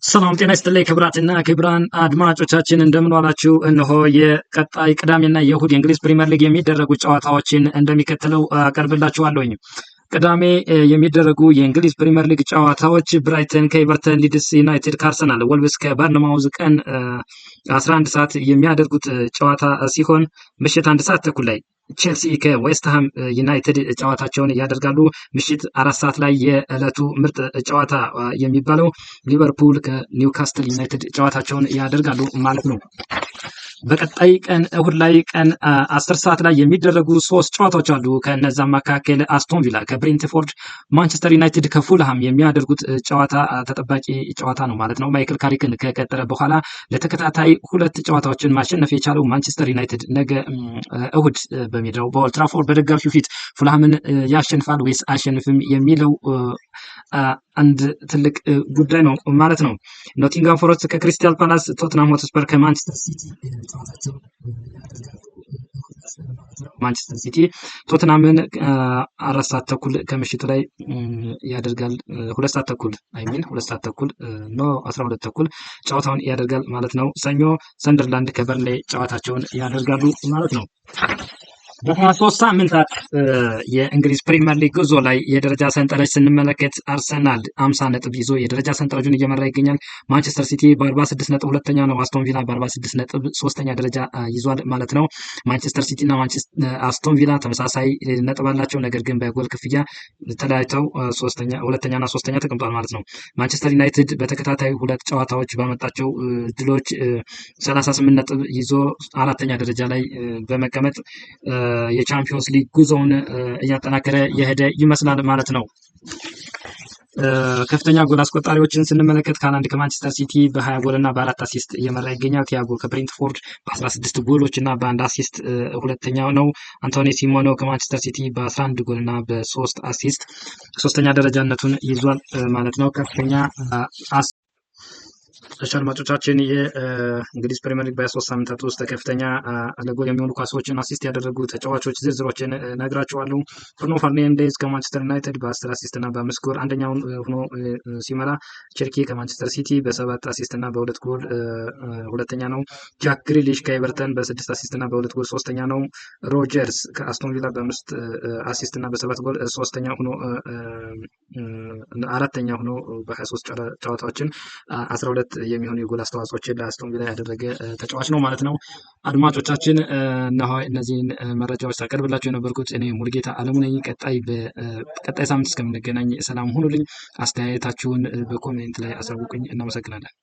ሰላም ጤና ይስጥልኝ ክቡራትና ክቡራን አድማጮቻችን እንደምን ዋላችሁ። እነሆ የቀጣይ ቅዳሜና የእሁድ የእንግሊዝ ፕሪምየር ሊግ የሚደረጉ ጨዋታዎችን እንደሚከተለው አቀርብላችኋለሁኝ። ቅዳሜ የሚደረጉ የእንግሊዝ ፕሪምየር ሊግ ጨዋታዎች ብራይተን ከኤቨርተን፣ ሊድስ ዩናይትድ ከአርሰናል፣ ወልቭስ ከበርንማውዝ ቀን 11 ሰዓት የሚያደርጉት ጨዋታ ሲሆን ምሽት 1 ሰዓት ተኩል ላይ ቼልሲ ከዌስትሃም ዩናይትድ ጨዋታቸውን ያደርጋሉ። ምሽት 4 ሰዓት ላይ የዕለቱ ምርጥ ጨዋታ የሚባለው ሊቨርፑል ከኒውካስትል ዩናይትድ ጨዋታቸውን ያደርጋሉ ማለት ነው። በቀጣይ ቀን እሁድ ላይ ቀን 10 ሰዓት ላይ የሚደረጉ ሶስት ጨዋታዎች አሉ። ከነዛም መካከል አስቶን ቪላ ከብሬንትፎርድ፣ ማንቸስተር ዩናይትድ ከፉልሃም የሚያደርጉት ጨዋታ ተጠባቂ ጨዋታ ነው ማለት ነው። ማይክል ካሪክን ከቀጠረ በኋላ ለተከታታይ ሁለት ጨዋታዎችን ማሸነፍ የቻለው ማንቸስተር ዩናይትድ ነገ እሁድ በሜዳው በኦልትራፎርድ በደጋፊው ፊት ፉልሃምን ያሸንፋል ወይስ አያሸንፍም የሚለው አንድ ትልቅ ጉዳይ ነው ማለት ነው። ኖቲንጋም ፎረስት ከክሪስታል ፓላስ፣ ቶትናም ሆትስፐር ከማንቸስተር ሲቲ ጨዋታቸውን ያደርጋሉ። ማንቸስተር ሲቲ ቶትናምን 4 ሰዓት ተኩል ከምሽቱ ላይ ያደርጋል። 2 ሰዓት ተኩል፣ I mean 2 ሰዓት ተኩል፣ no፣ 12 ተኩል ጨዋታውን ያደርጋል ማለት ነው። ሰኞ ሰንደርላንድ ከበርንሌይ ጨዋታቸውን ያደርጋሉ ማለት ነው። በ23 ሳምንታት የእንግሊዝ ፕሪምየር ሊግ ጉዞ ላይ የደረጃ ሰንጠረዥ ስንመለከት አርሰናል 50 ነጥብ ይዞ የደረጃ ሰንጠረዡን እየመራ ይገኛል። ማንቸስተር ሲቲ በ46 ነጥብ ሁለተኛ ነው። አስቶን ቪላ በ46 ነጥብ ሶስተኛ ደረጃ ይዟል ማለት ነው። ማንቸስተር ሲቲ እና አስቶን ቪላ ተመሳሳይ ነጥብ አላቸው። ነገር ግን በጎል ክፍያ ተለያይተው ሁለተኛና ሶስተኛ ተቀምጧል ማለት ነው። ማንቸስተር ዩናይትድ በተከታታይ ሁለት ጨዋታዎች ባመጣቸው ድሎች 38 ነጥብ ይዞ አራተኛ ደረጃ ላይ በመቀመጥ የቻምፒዮንስ ሊግ ጉዞውን እያጠናከረ የሄደ ይመስላል ማለት ነው። ከፍተኛ ጎል አስቆጣሪዎችን ስንመለከት ሃላንድ ከማንቸስተር ሲቲ በ20 ጎል እና በአራት assist እየመራ ይገኛል። ቲያጎ ከብሬንትፎርድ በ16 ጎሎች እና በአንድ assist ሁለተኛው ነው። አንቶኒ ሴሜንዮ ከማንቸስተር ሲቲ በ11 ጎል እና በሶስት assist ሶስተኛ ደረጃነቱን ይዟል ማለት ነው። ከፍተኛ እሺ አድማጮቻችን፣ የእንግሊዝ ፕሪምየር ሊግ በ23 ሳምንታት ውስጥ ከፍተኛ ለጎል የሚሆኑ ኳሶችን assist ያደረጉ ተጫዋቾች ዝርዝሮችን ነግራችኋለሁ። ብሩኖ ፈርናንዴዝ ከማንቸስተር ዩናይትድ በ10 assist እና በአምስት ጎል አንደኛውን ሆኖ ሲመራ፣ ቼርኪ ከማንቸስተር ሲቲ በሰባት assist እና በሁለት ጎል ሁለተኛ ነው። ጃክ ግሪሊሽ ከኤቨርተን በስድስት assist እና በሁለት ጎል ሶስተኛ ነው። ሮጀርስ ከአስቶን ቪላ በአምስት assist እና በሰባት ጎል ሶስተኛ ሆኖ፣ አራተኛ ሆኖ በ23 ጨዋታዎችን 12 የሚሆኑ የጎል አስተዋጽኦችን ለአስቶን ቪላ ያደረገ ተጫዋች ነው ማለት ነው። አድማጮቻችን፣ እነሆ እነዚህን መረጃዎች ሳቀርብላችሁ የነበርኩት እኔ ሙሉጌታ አለሙ ነኝ። ቀጣይ ሳምንት እስከምንገናኝ ሰላም ሁኑልኝ። አስተያየታችሁን በ comment ላይ አሳውቁኝ። እናመሰግናለን።